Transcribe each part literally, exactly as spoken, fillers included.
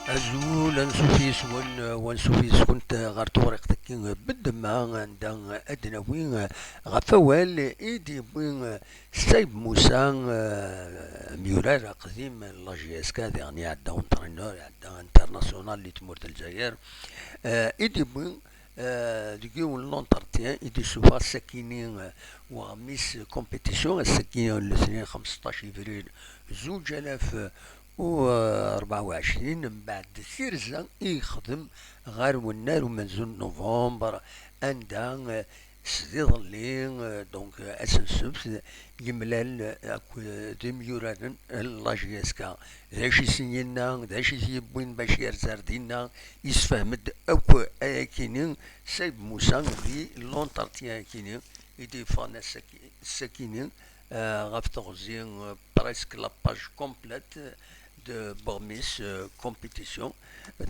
Azul, ansuf yes-wen, wansuf yes-kent ɣer tewriqt-agi n ddemma, anda ad d-nawi ɣef wawal i d-yewwi Sayb Musa, eh, amyurar aqdim n la J S K, diɣen iɛedda entraîneur, iɛedda international di tmurt n Lezzayer, eh, i d-yewwi, eh, deg yiwen n l'entretien i d-yessufeɣ ass-akini, eh, weɣmis compétition, ass-agi n letnin xmesṭac yebrir zuǧ alaf u rebɛa u ɛecrin, mbeɛd tirza i yexdem ɣer wennar umenzu n novembre, anda, eh, s iḍelli, eh, donc, eh, ass n ssebt, yemlal, eh, akk, eh, d imyuraren n la J S K. D acu i sen-yenna, d acu i t-yewwin bac yerza ar dinna, yessefhem-d akk ayakini Sayb Musa di l'entretien-akini i d-yeffɣen ass-aki-, ass-akini, eh, ɣef teɣzi, eh, presque la page complète de Bormis, eh, compétition.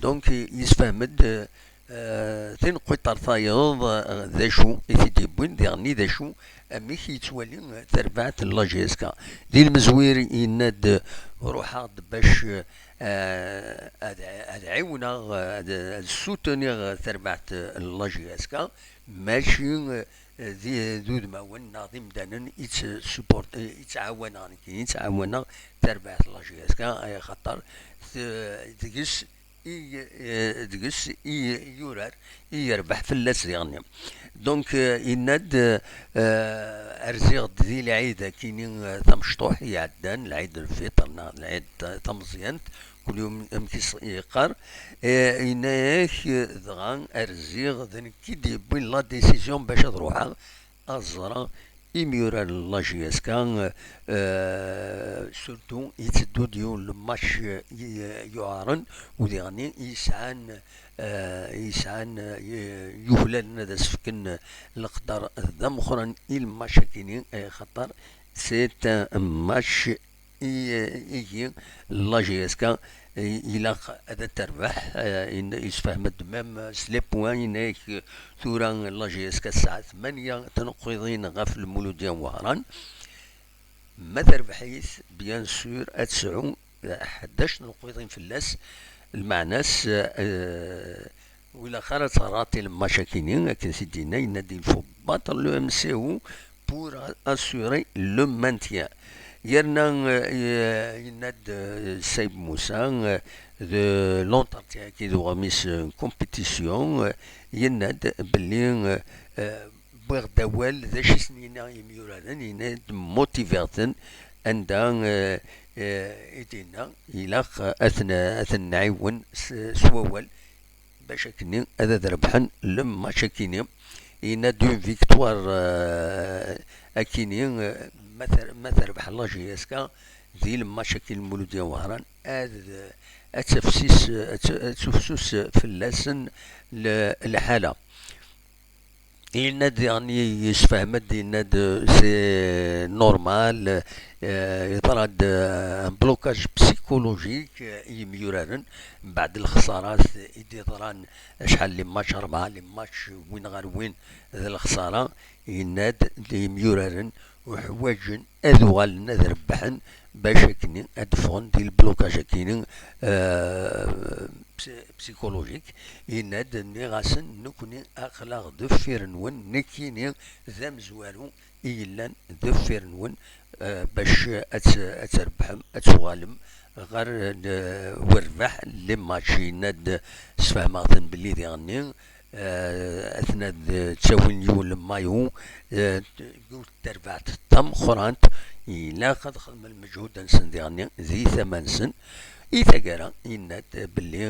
Donc, yessefhem-d, eh, eh, tineqqiṭ ar tayeḍ, eh, d acu i t-id-yewwin, diɣen d acu, amek yettwali, eh, tarbaɛt n la J S K. Di lmezwir, yenna-d, ruḥeɣ-d bac, eh, ad, ad ɛiwneɣ, ad, ad ssuteniɣ tarbaɛt n la J S K, mačči, eh, d, d udmawen neɣ d imdanen i tt-support-, i ttɛawaneɣ nekk, i ttɛawaneɣ tarbaɛt n la J S K, axaṭer t-, deg-s i, eh, deg-s i yurar, i yerbeḥ fell-as diɣenni. Donc, eh, yenna-d, eh, rziɣ-d di lɛid akini, eh, tamecṭuḥ iɛeddan, lɛid n lfiṭer neɣ lɛid ta-, tameẓyant, kul yum amek i s-, yeqqar, eh, yenna-yak, eh, dɣa rziɣ d nekk i d-yewwin la décision bac ad ruḥeɣ ad ẓreɣ imyurar n la J S K, eh, surtout yetteddu-d yiwen n match, eh, yuɛren, u diɣenni yesɛan, eh, yesɛan, eh, yuklalen ad as-fken leqder d ameqqran i lmatch-akini, eh, xaṭer c'est un match i, igi la J S K, eh, ilaq ad terbeḥ, eh, in-, yessefhem-d même s les points, yenna-yak tura la J S K tesɛa tmanya tneqqiḍin ɣef Lmuludya n Wehran. Ma terbeḥ-it, bien sûr, ad tesɛu, eh, ḥdac tneqqiḍin fell-as. Lmeɛna-s, eh, ur ilaq ara ad tɣerraḍ i lmatch-akini, akken s-id-yenna, yenna-d il faut battre le M C O pour assurer le maintien. Yerna, eh, yenna-d, eh, Sayb Musa, eh, de l'entretien-agi d uɣmis, eh, compétition, eh, yenna-d belli, eh, eh, wwiɣ-d awal d acu i sen-yenna i yimyuraren, yenna-d motiviɣ-ten, anda, eh, eh, i d-yenna ilaq ad ten-, ad ten-nɛiwen s, s wawal, bac akkenni ad, ad rebḥen le match akkenni. Yenna-d une victoire, euh, akkenni, euh, ma ter-, ma terbeḥ la J S K di le match akkenni Lmuludya Wehran, ad, ad tafsis, ad t-, ad tufsus fell-asen le-, lḥala. Yenna-d diɣen, yessefhem-d, yenna-d c'est normal, euh, yeḍra-d, euh, un blocage psychologique, euh, i yimyuraren, mbeɛd lexsarat i d-yeḍran, acḥal les matchs, rebɛa les matchs, win ɣer win d lexsara, yenna-d d imyuraren uḥwaǧen ad uɣalen ad rebḥen bac akkenni ad d-ffɣen di lblokaj akkenni, euh, psy-, psychologique. Yenna-d, nniɣ-asen, nekkni aql-aɣ deffir-nwen, nekkini d amezwaru i yellan deffir-nwen, euh, bac ad t-, ad trebḥem, ad tuɣalem ɣer, euh, werbeḥ les matchs. Yenna-d, sfehmeɣ-ten belli diɣenni, eh, aten-a d ttawin yiwen n mayu, eh, yiwet n terbaɛt tameqqrant, ilaq ad xedmen lmeǧhud-nsen diɣenni di tama-nsen. I taggara, yenna-d belli,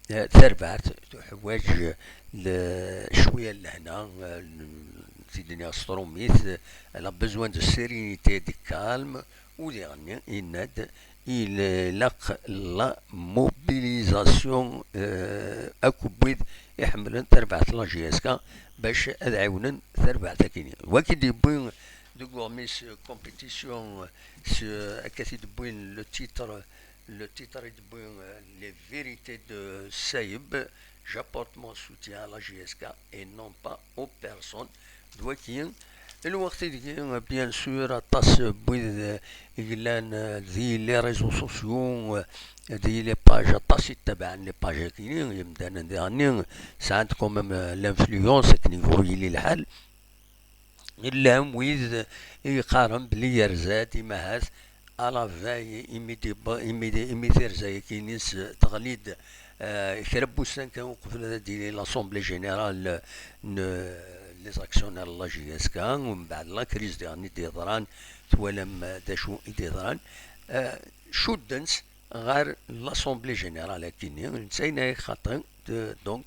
eh, tarbaɛt tuḥwaǧ l-, cwiya n lehna, eh, n-, s-id-nniɣ s trumit, eh, elle a besoin de sérénité, de calme, u diɣenni yenna-d, ilaq la mobilisation, euh, akk n wid iḥemmlen tarbaɛt n la J S K bac ad ɛiwnen tarbaɛt akkenni. Wagi d-yewwi deg uɣmis, euh, compétition, euh, s-, akka t-id-wwin le titre, le titre i d-wwin, euh, Les vérités de Saïb, j'apporte mon soutien à la J S K et non pas aux personnes. D waki, Lweqt ideg, bien sûr, aṭas n wid, eh, yellan, eh, di les réseaux sociaux, eh, di les pages, aṭas i ttabaɛen les pages-agi, imdanen diɣenni sɛant quand même, eh, l'influence akken yebɣu yili lḥal. Llan wid i yeqqaren belli yerza-d imahat à la veille imi d-, imi d-, imi tirza-agi-ines teɣli-d, eh, kra n wussan kan uqbel ad d-tili l'Assemblée Générale n les actionnaires n la J S K, mbeɛd la crise diɣen i d-yeḍran, twalam, eh, d acu i d-yeḍran, eh, cudden-tt ɣer l'Assemblée Générale akini, netta yenna-yak xaṭi, d-, donc,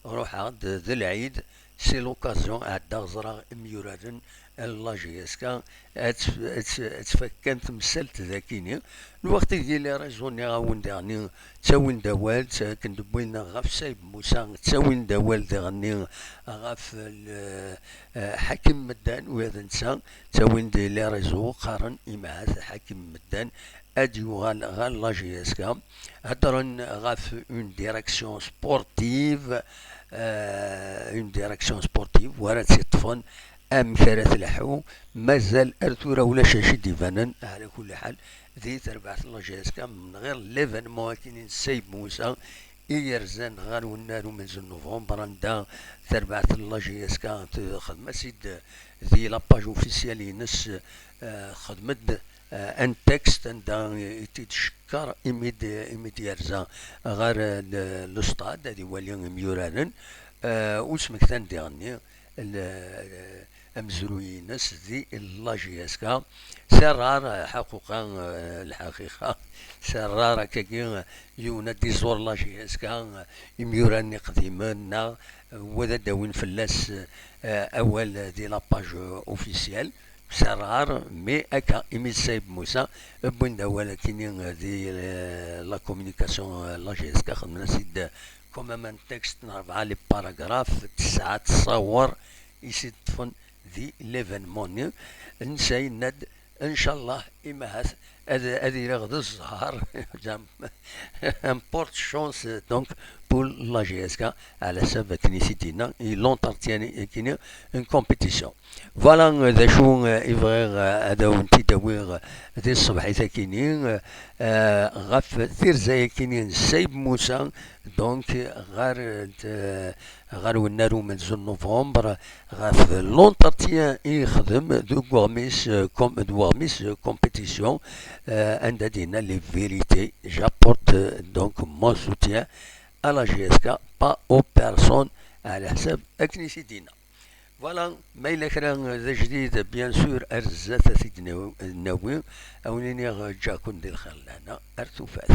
ruḥeɣ-d d lɛid, c'est l'occasion, ɛeddaɣ ẓriɣ imyuraren n la J S K, ad tf-, ad tf-, ad tfakkan temsalt d akini. Lweqt ideg les réseaux nniɣ-awen diɣenni, ttawin-d awal, tt-, akken d-wwin ɣef Sayb Musa, ttawin-d awal diɣenni ɣef l-, eh, Ḥakim Meddan, ula d netta, ttawin-d les réseaux, qqaren imahat Ḥakim Meddan ad yuɣal ɣer la J S K. Heddren ɣef une direction sportive, eh, une direction sportive, wara tt-iṭṭfen, amek ara tleḥḥu, mazal ar tura ulac acu i d-ibanen, ɛla kulli ḥal, di terbaɛt n la J S K, mebɛed l'événement akini n Sayb Musa, i yerzan ɣer wennar umenzu n novembre, anda terbaɛt n la J S K texdem-as-id di la page officielle-ines, eh, texdem-d, eh, un texte anda i t-id-tcekker imi d-, imi d-yerza ɣer, eh, le, le stade ad iwali imyuraren, eh, ur smektan diɣenni le, amezruy-ines di la J S K. C'est rare, ḥaquqa, eh, lḥaqiqa, c'est rare akkagi, eh, yiwen ad d-iẓur la J S K, eh, imyuran iqdimen, neɣ, eh, wad ad d-awin fell-as, eh, awal di la page officielle. C'est rare, mais akka, imi d Sayb Musa, wwin-d awal akini, eh, di, eh, la communication, eh, la J S K, xedmen-as-id, eh, quand même un texte n rebɛa les paragraphes, tesɛa ttṣawer i s-iṭṭfen di l'événement-nni. Netta yenna-d, ncallah, imahat, ad, ad iliɣ d zzher, un porte-chance, donc, pour la J S K, ɛla ḥsab akken i s-id-yenna, i l'entretien akini, une compétition. Voilà, d acu, eh, i bɣiɣ, eh, ad awen-t-id-awiɣ, eh, di tṣebḥit akini, eh, ɣef tirza akini n Sayb Musa, donc, ɣer, eh, ɣer wennar umenzu n novembre, ɣef l'entretien i yexdem deg weɣmis, eh, com-, deg weɣmis, eh, compétition, eh, anda d-yenna les vérités, j'apporte, eh, donc mon soutien à la J S K, pas aux personnes, ɛla ḥsab akken i s-id-yenna. Voilà, ma yella kra d ajdid, bien sûr, ar zdat ad t-id-nawi, ad wen-iniɣ ǧǧaken di lxir lehna, ar tufat.